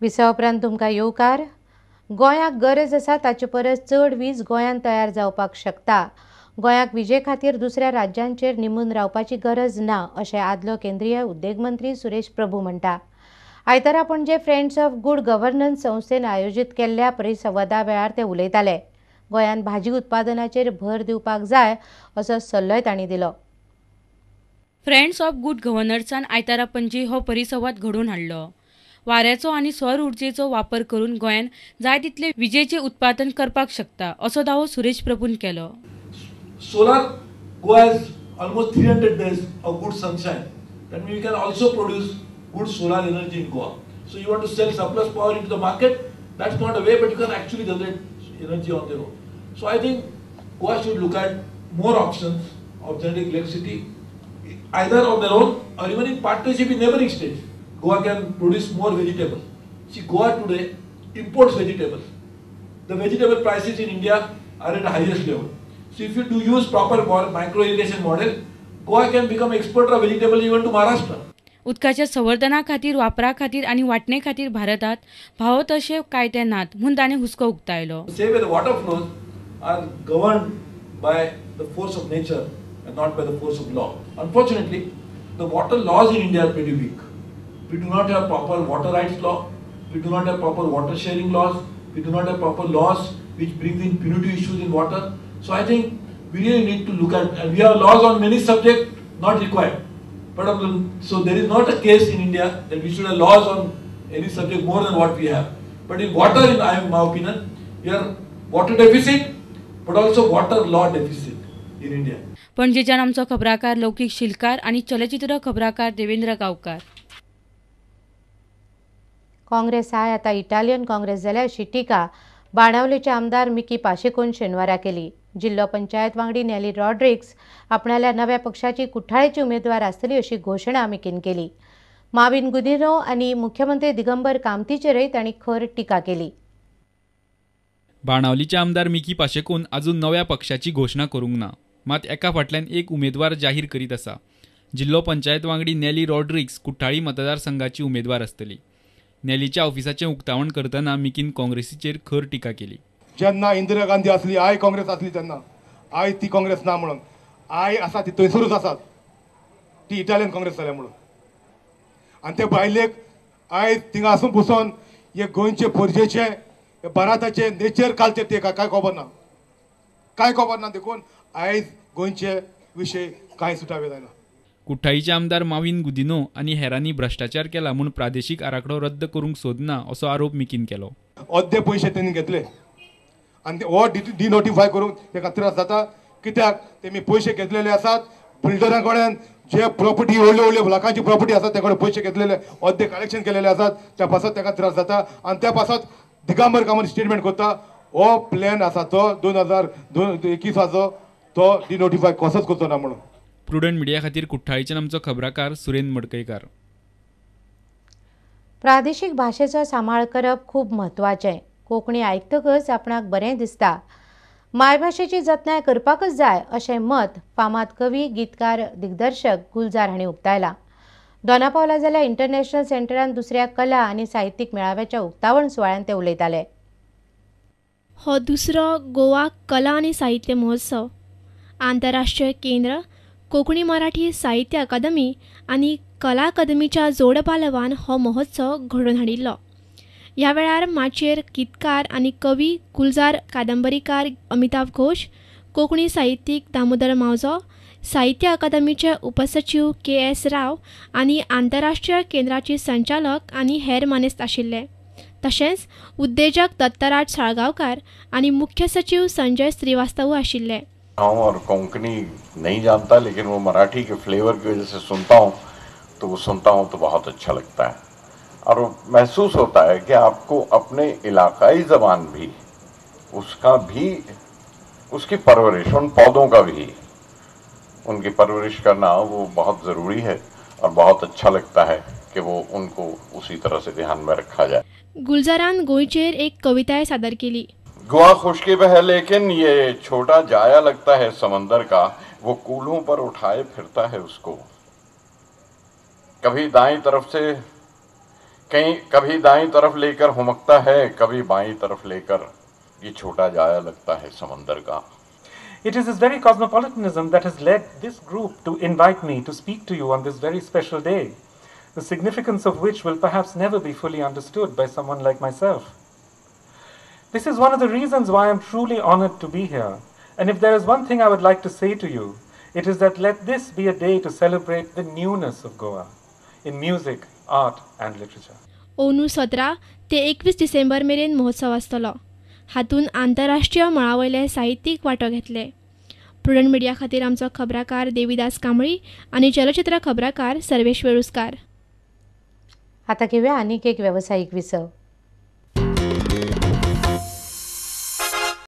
विसवा उपरांत तुमकां येवकार. गोंयाक गरज आसा ताचे परस चड वीज गोंयांत तयार जावपाक शकता. गोंयाक विजे खातीर दुसऱ्या राज्यांचेर निंबून रावपाची गरज ना अशें आदलो केंद्रीय उद्देग मंत्री सुरेश प्रभू म्हणटा. आयतारा Panaji friends of good governance संस्थेन आयोजीत केल्ल्या परिसंवादा वेळार ते उलयताले. गोंयांत भाजी उत्पादनाचेर भर दिवपाक जाय असो सल्लोय तांणी दिलो. फ्रेंड्स ऑफ गुड गव्हर्नन्सान आयतारा पणजे हो परिसंवाद घडोवन हाडलो. वाऱ्याचो आनी सौर उर्जेचो वापर करून गोंयान जाय तितले विजेचें उत्पादन करपाक शकता असो दावो सुरेश प्रभून केलो. Solar, Goa has almost 300 days of good sunshine. That means we can also produce good solar energy in Goa. So you want to sell surplus power into the market, that's not a way, but you can actually generate energy on their own. So I think Goa should look at more options of generating electricity, either on their own or even in partnership with neighboring states. Goa can produce more vegetables. See, Goa today imports vegetables. The vegetable prices in India are at the highest level. So if you do use proper micro irrigation model, Goa can become exporter of vegetables even to Maharashtra. उदकाच्या संवर्धना खातीर, वापरा खातीर आनी वांटणे खातीर भारतांत फावो तशे कायदे नात म्हूण ताणें हुस्को उक्तायलो. Same way the water flows are governed by the force of nature and not by the force of law. Unfortunately, the water laws in India are pretty weak. We do not have proper water rights law. We do not have proper water sharing laws. We do not have proper laws which brings in punitive issues in water. So I think we really need to look at, and we have laws on many subjects not required. But so there is not a case in India that we should have laws on any subject more than what we have. But in water, in my opinion, we are water deficit, but also water law deficit in India. पणजेच्यान आमचो खबराकार लौकीक शिलकार आनी चलचित्र खबराकार देवेंद्र गांवकार. Congress I आतां Italian Congress जाल्या अशी टिका बाणावलेचे आमदार Mickey पाशेकोन शेनवारा केली. जिल्लो पंचायत वांगडी नेली रॉड्रिक्स आपणाल्या नव्या पक्षाची कुठ्ठाळेची उमेदवार आसतली अशी घोशणा मिकीन केली. माविन गुदिन्हो आनी मुख्यमंत्री दिगंबर कामतीचेरय तांणी खर टिका केली. बाणावलीचे आमदार मिकी पाशेकोन अजून नव्या पक्षाची घोशणा करूंक ना, मात एका फाटल्यान एक उमेदवार जाहीर करीत आसा. जिल्लो पंचायत वांगडी नेली रॉड्रिक्स कुठ्ठाळी मतदारसंघाची उमेदवार आसतली. नेलीच्या ऑफिसाचें उक्तावण करतना मिकीन काँग्रेसीचेर खर टिका केली. जेन्ना इंदिरा गांधी आसली, I Congress आसली, तेन्ना आयज ती काँग्रेस ना म्हणून I आसा ती थंयसरूच आसात, ती इटालियन काँग्रेस जाल्या म्हणून. आनी ते बायलेक आयज थिंगा आसून बसून हे गोंयचे पोरजेचे भारताचे नेचर कालचे ते काय खबर ना, काय खबर ना. देखून आयज गोंयचे विशय कांय सुटावे जायना. कुठ्ठाळीचे आमदार माविन गुदिन्हो आनी हेरांनी भ्रश्टाचार केला म्हूण प्रादेशीक आराखडो रद्द करूंक सोदना असो आरोप मिकीन केलो. अर्दे पयशे तेणी घेतले आनी हो डिनोटिफाय करूंक तेका त्रास जाता. कित्याक तेमी पयशे घेतलेले आसात बिल्डरां कडेन, जे प्रॉपर्टी व्हडल्यो व्हडल्यो लाखांची प्रॉपर्टी आसा ते कडेन पयशे घेतलेले, अर्दे कलेक्शन केलेले आसात, त्या पासत तेका त्रास जाता. आनी त्या पासत दिगंबर कामत स्टेटमेंट करता हो प्लॅन आसा तो 2021 तो डिनोटिफाय कसोच करचो ना म्हणून. प्रुडंट मिडिया खातीर कुठ्ठाळीच्यान आमचो खबराकार सुरेंद्र मडकयकार. प्रादेशीक भाशेचो सांबाळ करप खूब म्हत्वाचें. कोंकणी आयकतकच आपणाक बरें दिसता. मायभाशेची जतनाय करपाकच जाय अशें मत फामाद कवी, गीतकार, दिग्दर्शक गुलजार हांणी उक्तायलां. दोनापावला जाल्या इंटरनॅशनल सेंटरान दुसऱ्या कला आनी साहित्यीक मेळाव्याच्या उक्तावण सुवाळ्यांत ते उलयताले. हो दुसरो गोवा कला आनी साहित्य महोत्सव आंतरराष्ट्रीय केंद्र कोंकणी मराठी साहित्य अकादमी आनी कला अकादमीच्या जोडपालवान हो महोत्सव घडोवन हाडिल्लो. ह्या वेळार माचयेर गीतकार आनी कवी गुलजार, कादंबरीकार अमिताभ घोष, कोंकणी साहित्यीक दामोदर मावजो, साहित्य अकादमीचे उपसचीव के.एस. राव आनी आंतरराष्ट्रीय केंद्राचे संचालक आनी हेर मानेस्त आशिल्ले. तशेंच उद्देजक दत्तराज साळगांवकार आनी मुख्य सचीव संजय श्रीवास्तव आशिल्ले. और कोंकणी नहीं जानता, लेकिन वो मराठी के फ्लेवर की वजह से सुनता हूँ तो वो सुनता हूँ तो बहुत अच्छा लगता है और महसूस होता है कि आपको अपने इलाकाई ज़बान भी, उसका भी, उसकी परवरिश, उन पौधों का भी उनकी परवरिश करना वो बहुत ज़रूरी है और बहुत अच्छा लगता है कि वो उनको उसी तरह से ध्यान में रखा जाए. गुलजारान गोंयचेर एक कविताय सादर केली. गोवा खुश्की पे है लेकिन ये छोटा जाया लगता है समंदर का, वो कूल्हों पर उठाए फिरता है उसको, कभी दाईं तरफ से कहीं कभी दाईं तरफ लेकर हुमकता है, कभी बाईं तरफ लेकर, ये छोटा जाया लगता है समंदर का। It is this very cosmopolitanism that has led this group to invite me to speak to you on this very special day, the significance of which will perhaps never be fully understood by someone like myself. This is one of the reasons why I am truly honored to be here, and if there is one thing I would like to say to you, it is that let this be a day to celebrate the newness of Goa in music, art and literature. अंदू 17 ते 21 डिसेंबर मेरेन महोत्सव आसतलो. हातूंत आंतरराष्ट्रीय मळा वयले साहित्यीक वांटो घेतले. प्रुडंट मिडिया खातीर आमचो खबराकार देवीदास कांबळी आनी चलचित्र खबराकार सर्वेश वेळुस्कार. आता घेऊया आनीक एक वेवसायीक विसव.